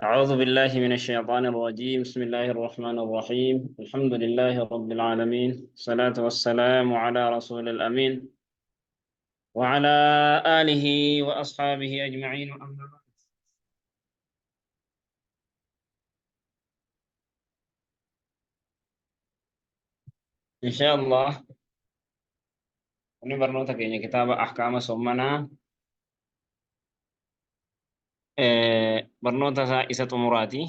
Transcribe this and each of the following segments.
أعوذ بالله من الشيطان الرجيم. بسم الله الرحمن الرحيم. الحمد لله رب العالمين، الصلاة والسلام على رسول الأمين وعلى آله وأصحابه أجمعين. أما بعد، إن شاء الله barnoota keenya kitaaba ahkaama soomanaa barnoota isaa isa xumuraati.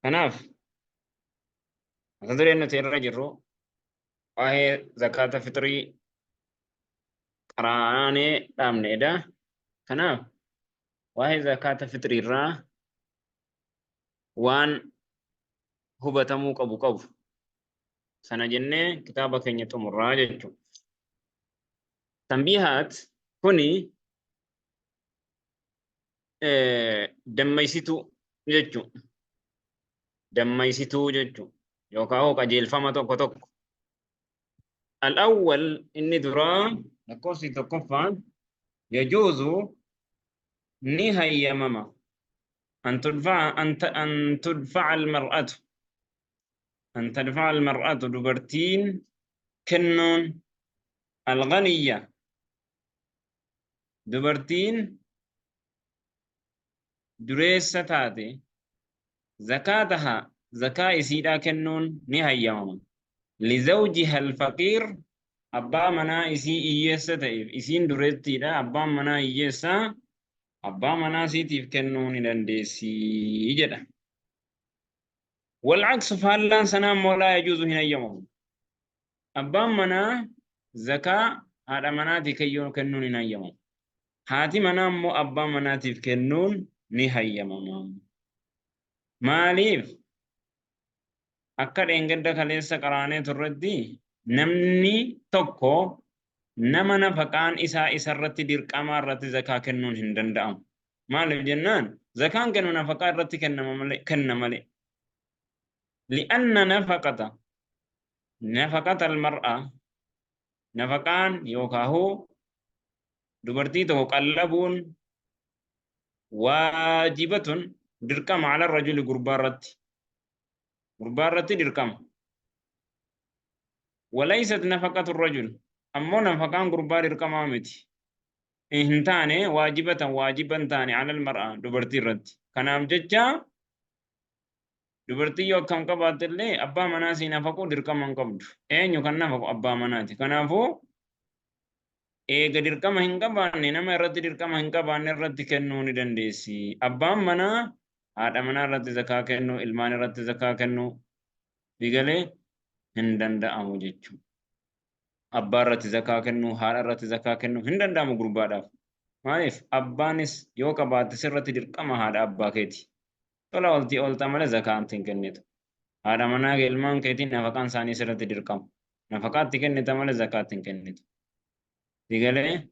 Kanaaf mata dureen nuti irra jirru waa'ee zakaata fixrii qaraanee dhaabneedha. Kanaaf waa'ee zakaata fixrii irraa waan hubatamuu qabu qabu sana jennee kitaaba keenya xumurraa jechuudha. Tanbiihaat kuni dammaysituu jechuudha. Dammaysituu jechuudha. Yookaan hoo qajeelfama tokko tokko. Al-awwal, inni duraa, lakkoofsi tokkoffaan, yajuuzu, ni hayyamama, an tudfa'a al-mar'atu, an tadfa'a al-mar'atu, dubartiin kennuun, al-ghaniyya, dubartiin dureessa taate, zakaataha, zakaa isiidhaa kennuun ni hayyamama, lizawjiha al-faqiir, abbaa manaa isii hiyyeessa ta'eef. Isiin dureettiidha, abbaan manaa hiyyeessaa, abbaa manaa isiitiif kennuu ni dandeessi jedha. Walcaksu, faallaan sanaa immoo, laa yajuuzu, hin hayyamamu. Abbaan manaa zakaa haadha manaatii kennuun hin hayyamamu. Haati manaa immoo abbaa manaatiif kennuun ni hayyamama. Maaliif? Akka dheengadda kaleessa qaraanee turretti, namni tokko nama nafaqaan isaa isarratti dirqamaa irratti zakaa kennuun hin danda'amu. Maaliif jennaan, zakaan kennu nafaqaa irratti kennama malee, kenna malee. Li'anna nafaqata almar'a, nafaqaan yookaan dubartii tokko qallabuun, waajibatun, dirqama, ala rajuli, gurbaa irratti, gurbaa irratti dirqama. Walaysat nafaqatu rajul, ammoo nafaqaan gurbaa dirqamaa miti, hin taane, waajibatan, waajiban taane, ala almar'a, dubartii irratti. Kanaaf jecha dubartii yoo akkam qabaatte illee abbaa manaa sii nafaquu dirqama hin qabdu. Eenyu kan nafaqu? Abbaa manaati. Kanaafuu eega dirqama hin qabaanne, nama irratti dirqama hin qabaanne irratti kennuu ni dandeessi. Abbaan manaa haadha manaa irratti zakaa kennuu, ilmaan irratti zakaa kennuu digalee hin danda'amu jechuudha. Abbaa irratti zakaa kennuu, haadha irratti zakaa kennuu hin danda'amu gurbaadhaaf. Maaliif? Abbaanis yoo qabaatte sirratti dirqama haadha abbaa keeti. Tola oltii ooltaa malee zakaa hin kennitu. Haadha manaa kee, ilmaan keetii nafaqaan isaanii sirratti dirqama. Nafaqaatti kennita malee zakaatti hin kennitu. Digalee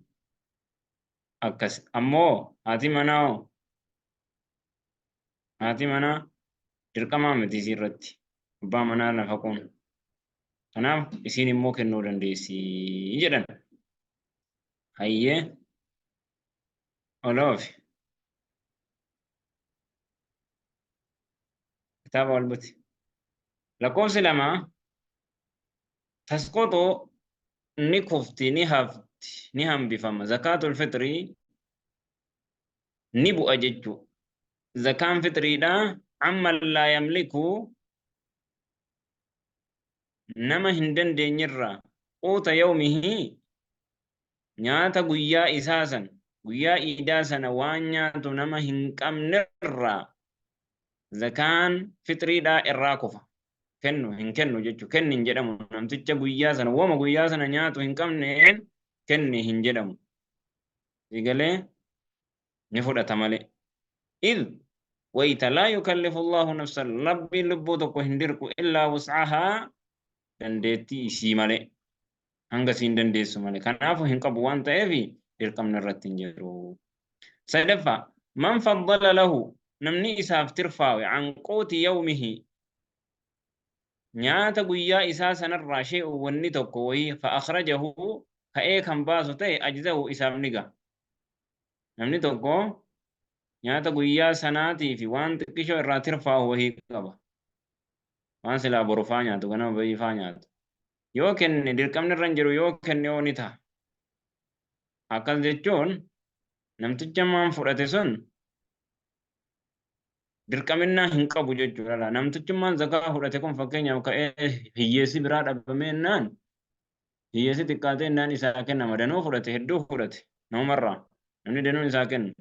akkas. Ammoo haati manaa hoo? Haati manaa dirqamaa miti isii irratti abbaa manaa nafaquun. Kanaaf isiin immoo kennuu dandeessi jedhan. Hayyee, oloofi. Kitaaba wal buti. Lakkoofsi 2, tasquxu, ni kufti, ni hafti, ni hambifama. Zakaatul fixrii ni bu'a jechuu. Zakaan fixriidha amma laa yamliku, nama hin dandeenyerraa, quuta yawmihi, nyaata guyyaa isaa san, guyyaa iidaa sana waan nyaatu nama hin qabnerraa zakaan fixriidhaa irraa kufa. Kennu hin kennu jechuu, kenni hin jedhamu. Namticha guyyaa sana wama guyyaa sana nyaatu hin qabneen kenni hin jedhamu. Sigalee ni fudhata malee. Idh, wayta, laa yukallifu Allahu nafsan, Rabbiin lubbuu tokko hin dirqu, illaa wus'ahaa, dandeettii isii malee, hanga isiin dandeessu malee. Kanaafuu hin qabu waan ta'eef dirqamni irratti hin jiru. Sadaffaa, man faddala lahu, namni isaaf tirfaawe, an quuti yawmihi, nyaata guyyaa isaa sanarraa, shee'u, wanni tokko wayii, fa akhrajahu, ka'ee kan baasu ta'e, ajzahu, isaaf ni gaha. Namni tokko Nyaata guyyaa sanaatii fi waan xiqqishoo irraa tirfaa'u wahii qaba. Waan silaa boru faa nyaatu, ganama bayii faa nyaatu. Yoo kenne dirqamni irra hin jiru, yoo kenne hoo ni ta'a. Akkas jechuun namticha maan fudhate sun dirqaminnaa hin qabu jechuudha. Laa namtichummaan zakaa fudhate kun fakkeenyaaf ka'ee hiyyeessi biraa dhabamee jennaan, hiyyeessi xiqqaatee jennaan isaa kennama. Danuu fudhate, hedduu fudhate namumarraa. Namni danuun isaa kenna.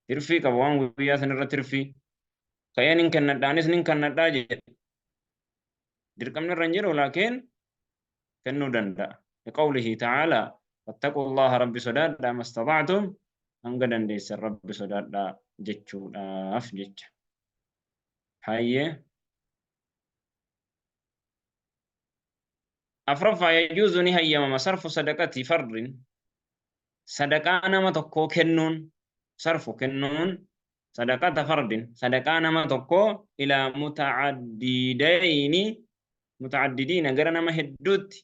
Tirfii qaba, waan guyyaa sanirra tirfii. Ka'ee nin kennadha, anis nin kannadhaa jedhe. Dirqamni irra hin jiru, laakiin kennuu danda'a. Liqawlihi ta'aalaa fattaqullaha, Rabbi sodaadhaa, mastaxa'tum, hanga dandeessan Rabbi sodaadhaa jechuudhaaf jecha. Hayyee. Afraffaa, yajuuzu, ni hayyamama, sarfu sadaqati fardin, sadaqaa nama tokkoo kennuun, sarfu kennuun, sadaqata fardin, sadaqaa nama tokkoo, ilaa muta'addidayni, muta'addidiina, gara nama hedduutti,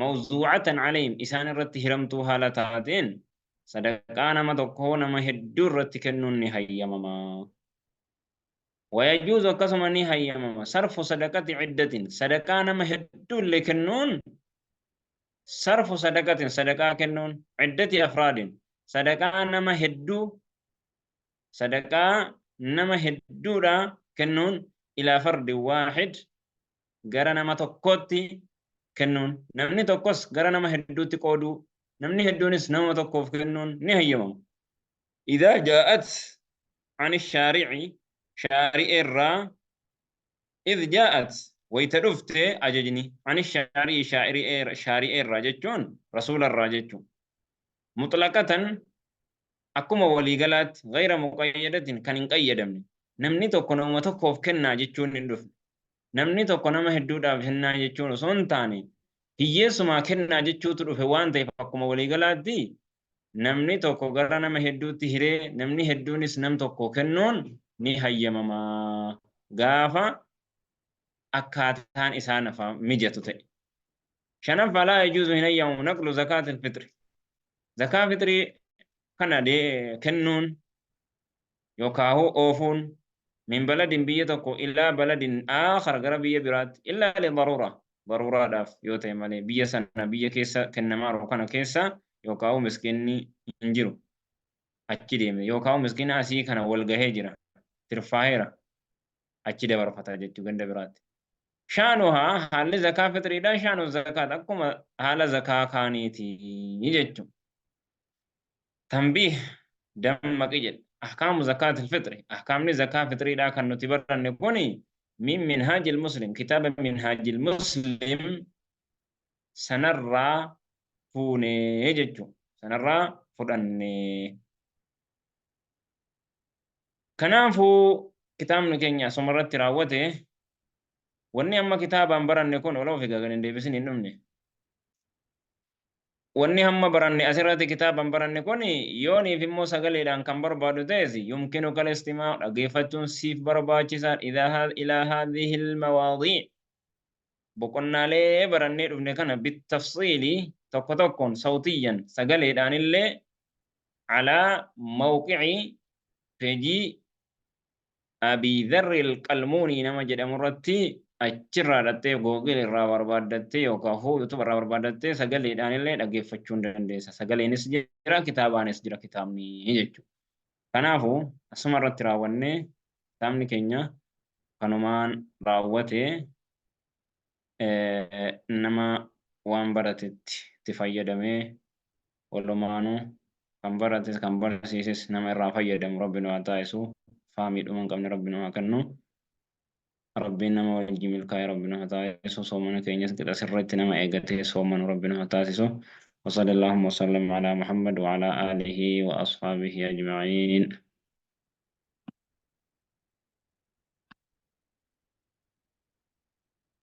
mawzuu'atan alayhim, isaan irratti hiramtuu haala taateen sadaqaa nama tokkoo nama hedduu irratti kennuun ni hayyamama. Wayajuuzu, akkasuma ni hayyamama, sarfu sadaqati ciddatin, sadaqaa nama hedduu illee kennuun, sarfu sadaqatin, sadaqaa kennuun, ciddati afraadin, sadaqaa nama hedduu, sadaqaa nama hedduudha kennuun, ilaa fardi waahid, gara nama tokkootti kennuun, namni tokkos gara nama hedduutti qooduu, namni hedduunis nama tokkoof kennuun ni hayyamama. Idaa jaa'at ani shaari'i, shaari'e irraa, idh jaa'at, wayta dhufte ajajni, ani shaari'i, shaari'e irraa jechuun rasuula irraa jechuun, mutlaqatan, akkuma waliigalaatti, gayra muqayyadatin, kan hin qayyadamne, namni tokko nama tokkoof kennaa jechuun hin dhufne, namni tokko nama hedduudhaaf kennaa jechuun osoo hin taane hiyyeessumaa kennaa jechuutu dhufe waan ta'eef, akkuma waliigalaatti namni tokko gara nama hedduutti hiree namni hedduunis nam tokko kennuun ni hayyamama gaafa akkaataan isaa nafa mijatu ta'e. Shanaffaa, laa yajuuzu, hin hayyamamu, naqlu zakaatil fixri, zakaa fixrii kana kennuun yookaahuu oofuun, min baladin, biyya tokko, ilaa baladin aakhar, gara biyya biraatti, illaa li daruura, daruuraadhaaf yoo ta'e malee. Biyya sana, biyya keessa kennamaaru kana keessa yookaahuu miskiinni hin jiru achi deeme, yookaahuu miskiina asii kana wal gahee jira, tirfaaheera, achi dabarfata jechuu ganda biraatti. Shaanuhaa, haalli zakaa fixriidha, shaanu zakaat, akkuma haala zakaa kaaniiti jechuudha. Tanbiih, dammaqi jedhe. Ahkaamu zakaatil fixri, ahkaamni zakaa fixriidhaa kan nuti baranne kuni, min minhaajil muslim, kitaaba minhaajil muslim sanarraa fuunee jechuu, sanarraa fudhannee. Kanaafuu kitaabni keenya asuma irratti raawwate. Wanni amma kitaabaan baranne kun ola ofi gagan hin deebisin, hin dhumne. Wanni hamma baranne asirratti kitaaban baranne kun, yooniif immoo sagaleedhaan kan barbaadu ta'es, yumkinuka al-istimaa, dhaggeeffachuun siif barbaachisaa, ilaa haadhihi al-mawaadii, boqonnaalee barannee dhufne kana, bitafsiili, tokko tokkoon, sawtiyyan, sagaleedhaan illee, alaa mawqi'i, peejii Abii Dharri Alqalmuunii nama jedhamu irratti, achirraa dhattee Google irraa barbaaddattee yookaan hoo YouTube irraa barbaaddattee sagaleedhaan illee dhaggeeffachuu hin dandeessa. Sagaleenis jira, kitaabaanis jira kitaabni jechuudha. Kanaafuu asuma irratti raawwannee kitaabni keenya kanumaan raawwate. Nama waan baratetti itti fayyadamee, walumaanuu kan barates kan barsiises nama irraa fayyadamu Rabbi nu haa taasisu. Faamii dhuma hin qabne Rabbi nu haa kennu. Rabbiin nama wajjin milkaa'e Rabbi nu haa taasisu. Soomana keenyas qixa sirriitti nama eegatee soomanu Rabbi nu haa taasisu. وصلى اللهم وسلم على محمد وعلى آله وأصحابه أجمعين.